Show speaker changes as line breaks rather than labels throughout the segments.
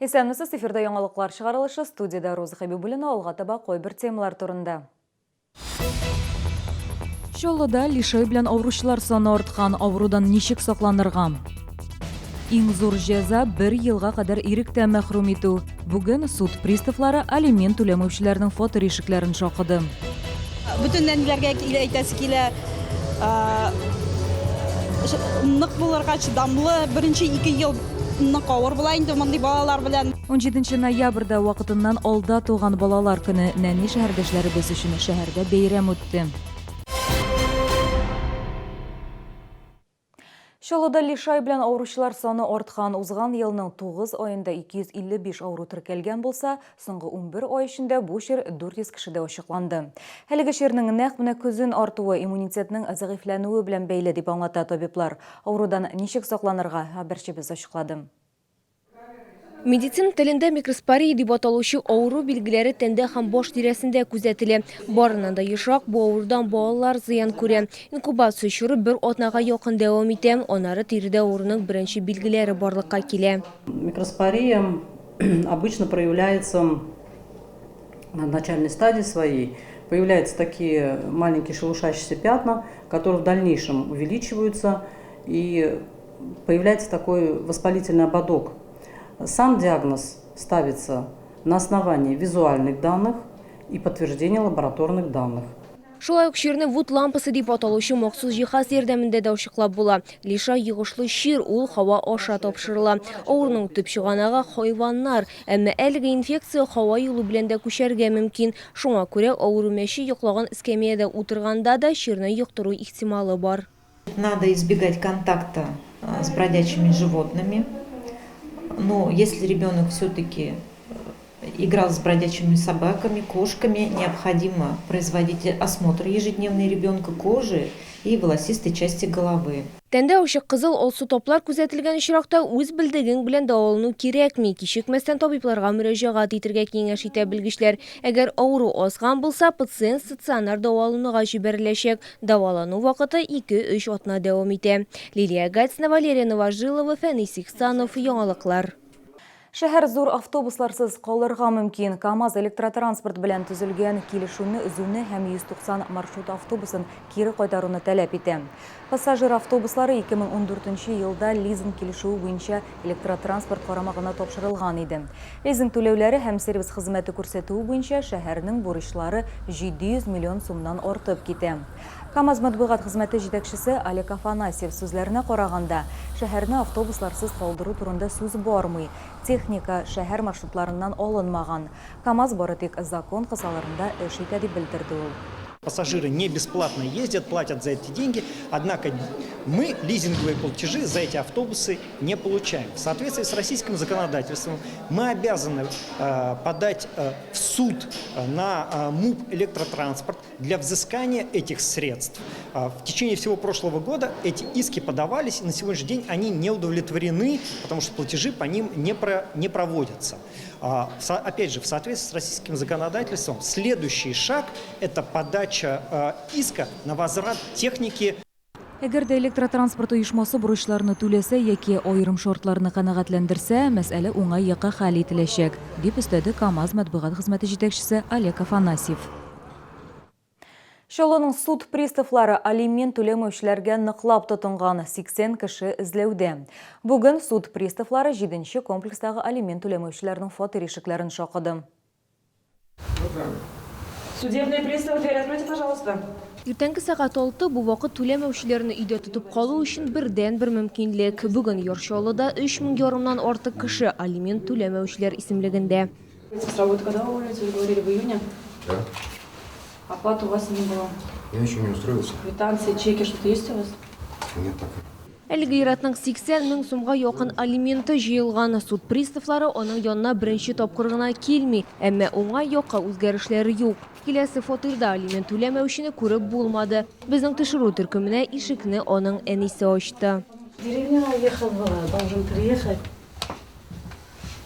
Исәнмесез, эфирда яңалыклар чыгарылышы, студиядә Роза Хәбибуллина, алга таба кайбер темалар турында. Чаллыда лишай белән авыручылар саны арткан, авырудан ничек сакланырга? Иң зур җәза бер елга кадәр иректә мәхрүм итү. Бүген суд приставлары алимент түләмәүчеләрнең фатир ишекләрен шакыды.
Бөтен әниләргә әйтәсе килә, нык булырга, чыдамлы. Беренче 2 ел нык авыр була инде мондый балалар белән.
17 ноябрьдә вакытыннан алда туган балалар көне нәни шәһәрдәшләребез өчен шәһәрдә бәйрәм үтте. Чаллыда лишай белән авыручылар саны арткан. Узган елның 9 аенда 255 авыру теркәлгән булса, соңгы 11 ай эчендә бу чир 400 кешедә ачыкланды. Әлеге чирнең нәкъ менә көзен артуы иммунитетның зәгыйфьләнүе белән бәйле, дип аңлата табиблар. Авырудан ничек сакланырга, хәбәрчебез ачыклады.
Медицина телендә микроспория дип аталучы авыру билгеләре тәндә һәм баш тирәсендә күзәтелә. Барыннан да ешрак бу авырудан балалар зыян күрә. Инкубация чоры бер атнага якын дәвам итә, аннары тиредә авыруның беренче билгеләре барлыкка килә.
Микроспория обычно проявляется на начальной стадии своей. Появляются такие маленькие шелушащиеся пятна, которые в дальнейшем увеличиваются и появляется такой воспалительный ободок. Сам диагноз ставится на основании визуальных данных и подтверждения лабораторных данных.
Шулай ук чирне Вуд лампасы дип аталучы махсус җиһаз ярдәмендә дә ачыклап була. Лишай йогышлы чир, ул һава аша тапшырыла. Авыруның төп чыганагы, хайваннар. Әмма әлеге инфекция һава юлы белән дә күчәргә мөмкин. Шуңа күрә авыру мәче йоклаган эскәмиядә утырганда да чирне йоктыру ихтималы бар.
Надо избегать контакта с бродячими животными. Но если ребенок все-таки играл с бродячими собаками, кошками, необходимо производить осмотр ежедневный ребенка кожи и волосистой части головы.
Тәндә ачык кызыл алсу таплар күзәтелгән очракта үз белдегең белән дәвалану кирәкми, кичекмәстән табибларга мөрәҗәгать итергә киңәш итә белгечләр. Әгәр авыру азган булса, пациент стационар дәвалануга җибәреләчәк. Дәвалану вакыты ике-өч атна дәвам итә. Лилия Гатина, Валерия Новожилова, Фәнис Ихсанов, Яңалыклар.
Шәһәр зур автобусларсыз калырга мөмкин. КАМАЗ электротранспорт белән төзелгән килешүне өзүне һәм 190 маршрут автобусын кире кайтаруны таләп итә. Пассажир автобуслары 2014 елда лизинг килешүе буенча электротранспорт карамагына тапшырылган иде. Лизинг түләүләре һәм сервис хезмәте күрсәтүе буенча шәһәрнең бурычлары 700 миллион сумнан артып китә. КАМАЗ матбугат хезмәте җитәкчесе Олег Афанасьев сүзләренә караганда, шәһәрне автобусларсыз калдыру турында сүз бармый, техника шәһәр маршрутларыннан алынмаган. КАМАЗ бары тик закон кысаларында эш итә, дип белдерде ул.
Пассажиры не бесплатно ездят, платят за эти деньги, однако мы лизинговые платежи за эти автобусы не получаем. В соответствии с российским законодательством мы обязаны подать в суд на МУП «Электротранспорт» для взыскания этих средств. В течение всего прошлого года эти иски подавались, и на сегодняшний день они не удовлетворены, потому что платежи по ним не проводятся. Опять же, в соответствии с российским законодательством, следующий шаг – это подача иска на возврат техники.
Әгәр дә электротранспорт оешмасы бурычларны түләсә яки аерым шартларны канәгатьләндерсә, мәсьәлә уңай якка хәл ителәчәк, дип өстәде КАМАЗ матбугат хезмәте җитәкчесе Олег Афанасьев. Чаллының суд приставлары алимент түләмәүчеләргә ныклап тотынган, 80 кеше эзләүдә. Бүген суд приставлары җиденче комплекстагы алимент түләмәүчеләрнең фатир ишекләрен шакыды.
Судебные приставы, дверь откройте, пожалуйста.
Иртәнге сәгать алты, бу вакыт түләмәүчеләрне өйдә тотып калу өчен бердәнбер мөмкинлек. Бүген Яр Чаллыда өч мең ярымнан артык кеше алимент түләмәүчеләр исемлегендә.
С работы когда уволились? Вы говорили, в июне?
Да.
Оплаты у вас не было.
Я еще не устроился.
Квитанции, чеки, что-то есть у вас?
Нет пока.
Әлеге ир-атның 80 мең сумга якын алименты җыелган. Суд приставлары аның янына беренче тапкыр гына килми, әмма уңай якка үзгәрешләр юк. Киләсе фатирда алимент түләмәүчене күреп булмады. Безнең төшерү төркеменә ишекне аның әнисе ачты.
Деревняга уехал было, должен приехать.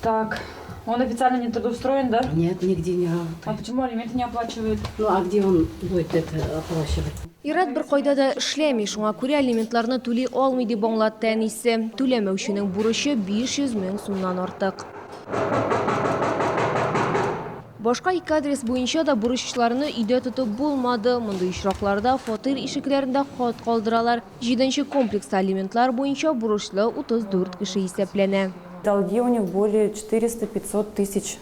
Так, он официально не трудоустроен, да?
Нет, нигде не работает.
А почему алименты не оплачивает?
Ну, а где он будет это оплачивать?
Ир-ат беркайда да эшләми, шуңа күрә алиментларны түли алмый, дип аңлатты әнисе. Түләмәүченең бурычы 500 мең сумнан артык. Башка ике адрес буенча да бурычларны өйдә тотып булмады. Мондый очракларда фатир ишекләрендә хат калдыралар. Җиденче комплекста алиментлар буенча бурычлы 34 кеше исәпләнә.
Долги у них более 400-500 тысяч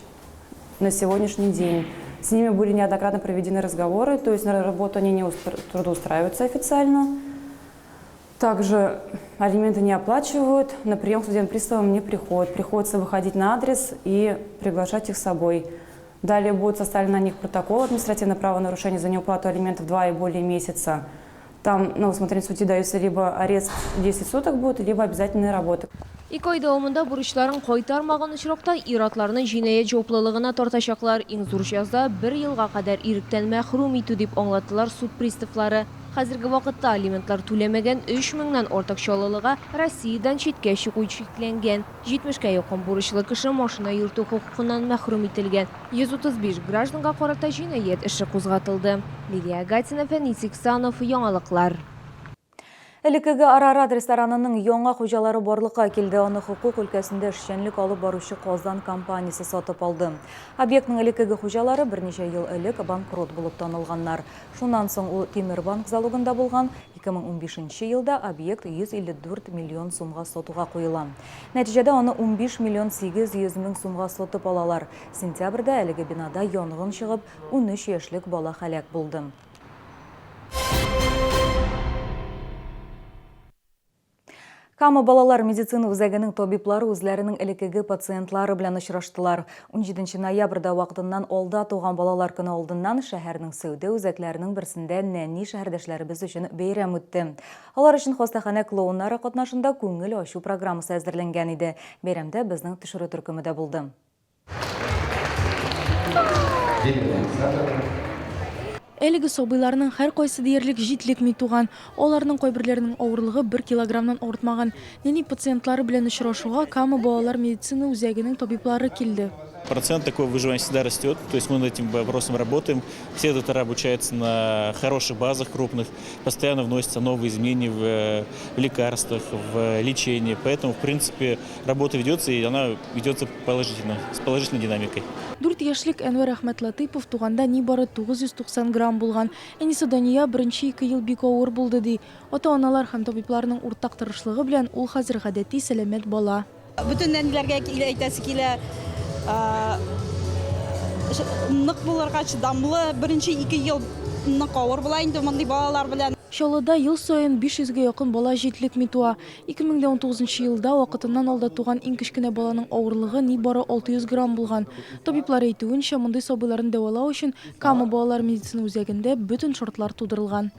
на сегодняшний день. С ними были неоднократно проведены разговоры, то есть на работу они не трудоустраиваются официально. Также алименты не оплачивают, на прием к судебным приставам не приходят. Приходится выходить на адрес и приглашать их с собой. Далее будет составлен на них протокол административного правонарушения за неуплату алиментов 2 и более месяца. Там на усмотрение судьи дается либо арест 10 суток будет, либо обязательные работы.
Ике ай дәвамында бурычларын кайтармаган очракта ир-атларны җинаять җаваплылыгына тартачаклар. Иң зур җәза бер елга кадәр иректән мәхрүм итү, дип аңлаттылар суд приставлары. Хәзерге вакытта алиментлар түләмәгән 3 меңнән артык чаллылыга Россиядән читкә чыгу чикләнгән. 70кә якын бурычлы кеше машина йөртү хокукыннан мәхрүм ителгән. 135 гражданга карата җинаять эше кузгатылды. Лилия Гатина, Фәнис Иксанов, Яңалыклар.
Элеккеге Арарат ресторанының яңа хуҗалары барлыкка килде. Аны хокук өлкәсендә эшчәнлек алып баручы Казан компаниясе сатып алды. Объектның элеккеге хуҗалары берничә ел элек банкрот булып танылганнар. Шуннан соң ул Тимер банк залогында булган. 2015 елда объект 154 миллион сумга сатуга куела. Нәтиҗәдә аны 15 миллион 800 мең сумга сатып алалар. Сентябрьдә әлеге бинада янгын чыгып, 13 яшьлек бала һәлак булды. Кама балалар медицина үзәгенең табиблары үзләренең элеккеге пациентлары белән очраштылар. 17 ноябрьдә вакытыннан алда туган балалар көне алдыннан шәһәрнең сәүдә үзәкләренең берсендә нәни шәһәрдәшләребез өчен бәйрәм үтте. Алар өчен хастаханә клоуннары катнашында күңел ачу программасы әзерләнгән иде. Бәйрәмдә безнең төшерү төркеме дә булды.
Әлеге сабыйларның һәркайсы диярлек җитлекми туган. Аларның кайберләренең авырлыгы бер килограммнан артмаган. Нәни пациентлары белән очрашуга Кама балалар медицина үзәгенең табиблары килде.
Процент такой выживаемости всегда растет, то есть мы над этим вопросом работаем. Все доктора обучаются на хороших базах крупных, постоянно вносятся новые изменения в лекарствах, в лечении. Поэтому, в принципе, работа ведется, и она ведется положительно, с положительной динамикой.
Дүрт яшьлек Әнвәр Әхмәтлатыйпов туганда нибары 990 грамм булган. Әнисе Дания беренче ике ел бик авыр булды, ди. Ата-аналар һәм табибларның уртак тырышлыгы белән ул хәзер гадәти сәламәт бала.
Бөтен әниләргә әйтәсе килә, нык булырга, чыдамлы. Беренче ике ел нык авыр була инде мондый балалар белән.
Чаллыда ел саен 500 гә якын бала җитлекми туа. 2019 елда вакытыннан алда туган иң кечкенә баланың авырлыгы нибары 600 грамм булган. Табиблар әйтүенчә, мондый сабыйларны дәвалау өчен Кама балалар медицина үзәгендә бөтен шартлар тудырылган.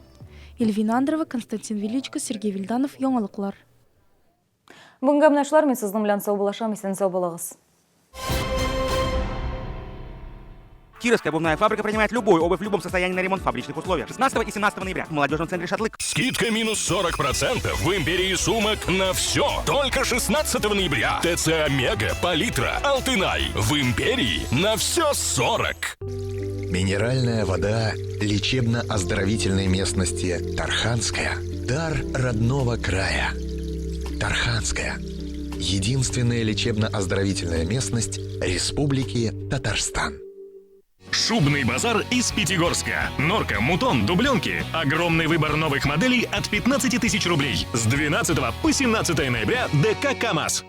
Эльвина Андрова, Константин Величко, Сергей Вильданов, Яңалыклар.
Бүгенгә менә шулар, мин сезнең белән саубуллашам, исән-сау булыгыз.
Кировская обувная фабрика принимает любую обувь в любом состоянии на ремонт в фабричных условиях. 16 и 17 ноября в молодежном центре «Шатлык».
Скидка минус 40% в империи сумок на все. Только 16 ноября. ТЦ «Омега», «Палитра», «Алтынай». В империи на все 40.
Минеральная вода лечебно-оздоровительной местности Тарханская. Дар родного края. Тарханская. Единственная лечебно-оздоровительная местность Республики Татарстан.
Шубный базар из Пятигорска. Норка, мутон, дубленки. Огромный выбор новых моделей от 15 тысяч рублей. С 12 по 17 ноября ДК «КамАЗ».